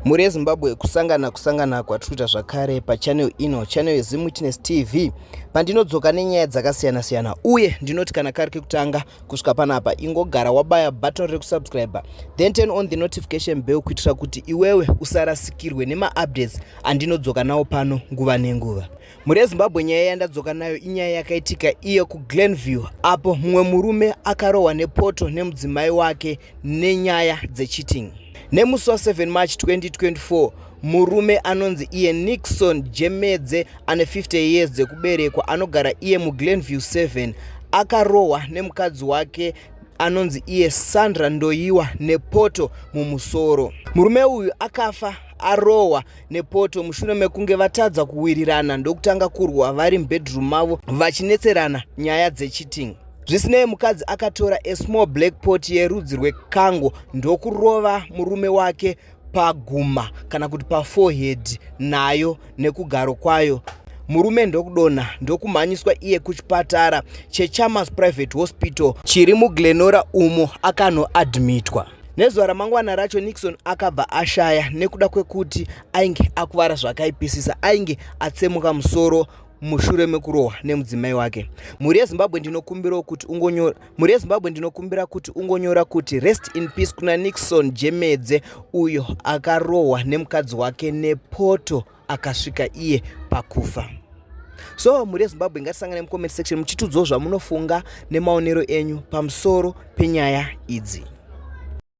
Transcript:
Mhuri yeZimbabwe, kusangana kusangana kwatiri kuita zvakare pachannel ino, channel yeZim Witness TV, pandinodzoka nenyaya dzakasiyana siyana. Uye ndinoti kana kari kekutanga kusvika panapa, ingogara wabaya button rekusubscribe, then turn on the notification bell kuitira kuti iwewe usarasikirwe nemaupdates andinodzoka nawo pano nguva nenguva. Mhuri yeZimbabwe, nyaya yandadzoka nayo inyaya yakaitika iyo kuGlenview, apo mumwe murume akarohwa nepoto nemudzimai wake nenyaya dzecheating. Nemusi wa7 March 2024, murume anonzi iye Nixon Jemedze, ane 50 years dzekuberekwa, anogara iye muGlenview 7, akarohwa nemukadzi wake anonzi iye Sandra Ndoyiwa nepoto mumusoro. Murume uyu akafa arohwa nepoto mushure mekunge vatadza kuwirirana, ndokutanga kurwa vari mubedroom mavo vachinetserana nyaya dzecheating. Zvisinei, mukadzi akatora a small black pot yerudzi rwekango ndokurova murume wake paguma kana kuti paforehead nayo nekugaro kwayo. Murume ndokudonha, ndokumhanyiswa iye kuchipatara cheChamas Private Hospital chiri muGlen Norah, umo akanoadmitwa. Nezuva ramangwana racho, Nixon akabva ashaya nekuda kwekuti ainge akuvara zvakaipisisa, ainge atsemuka musoro mushure mekurohwa nemudzimai wake. Mhuri yeZimbabwe, ndinokumbirawo kuti ungonyora, mhuri yeZimbabwe, ndinokumbira kuti ungonyora kuti "Rest in peace" kuna Nixon Jemedze, uyo akarohwa nemukadzi wake nepoto akasvika iye pakufa. So mhuri yeZimbabwe, ngatisangane mucomment section muchitiudzawo zvamunofunga nemaonero enyu pamusoro penyaya idzi.